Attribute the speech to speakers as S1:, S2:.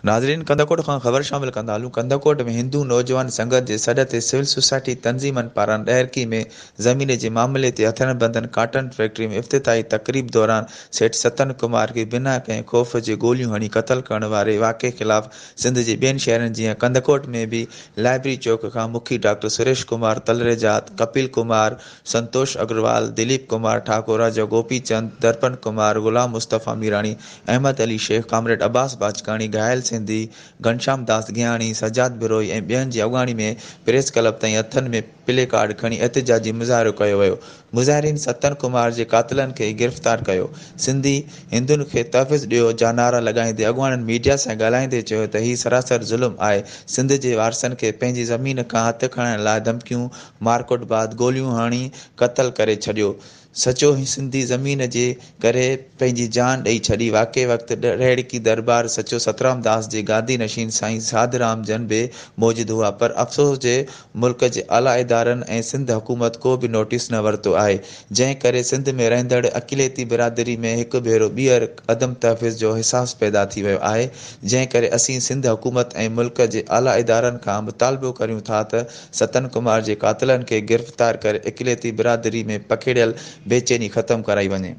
S1: ناظرين ڪنڌڪوٽ کان خبر شامل ڪندا هلون ڪنڌڪوٽ ۾ هندو نوجوان سنگت جي سڏ تي سول سوسائٽي تنظيمن پاران ڏهرڪي ۾ زمين جي معاملي تي هٿياربندن ڪاٽن فيڪٽري ۾ افتتاحي تقريب دوران سيٺ ستن ڪمار کي بنا ڪنهن خوف جي گوليون هڻي قتل ڪرڻ واري واقعي خلاف سنڌ جي ٻين شهرن جيان ڪنڌڪوٽ ۾ به لائبرري چوڪ کان مکي ڊاڪٽر سريش ڪمار تلريجا، ڪپيل ڪمار، سنتوش اگروال، دليپ ڪمار ٺاڪر، راجا گوپي چند، درپن ڪمار، غلام مصطفيٰ ميراڻي، احمد علي شيخ، ڪامريڊ عباس باجڪاڻي، گهايل سنڌي، گهنشام داس گيهاڻي، سجاد بروهي ۽ ٻين جي اڳواڻي ۾ پريس ڪلب تائين هٿن ۾ پلي ڪارڊ کڻي احتجاجي مظاهرو ڪيو ويو. مظاهرين ستن ڪمار جي قاتلن کي گرفتار ڪيو. سنڌي هندن کي تحفظ ڏيو جا نعرا لڳائيندي اڳواڻن ميڊيا سان ڳالهائيندي چيو ته هي سراسر ظلم آهي سنڌ جي وارثن کي پنهنجي زمين کان هٿ کڻائڻ لاء ڌمڪيون مارڪٽ بعد گوليون هڻي قتل ڪري ڇڏيو. سچو سنڌي زمين جي ڪري پنهنجي جان ڏئي ڇڏي. واقعي وقت رهڙڪي درٻار سچو سترام داس جي گادي نشين سائين ساڌرام جن به موجود هئا پر افسوس جي ملڪ جي اعليٰ ادارن ۽ سنڌ حڪومت ڪو به نوٽيس نه ورتو آهي جنهن ڪري سنڌ ۾ رهندڙ اقليتي برادري ۾ هڪ ڀيرو ٻيهر عدم تحفظ جو احساس پيدا ٿي ويو آهي جنهن ڪري اسين سنڌ حڪومت ۽ ملڪ جي اعليٰ ادارن کان مطالبو ڪريون ٿا ته ستن ڪمار جي قاتلن کي گرفتار ڪري اقليتي برادري ۾ پکيڙيل بيچيني ختم ڪرائي وڃي.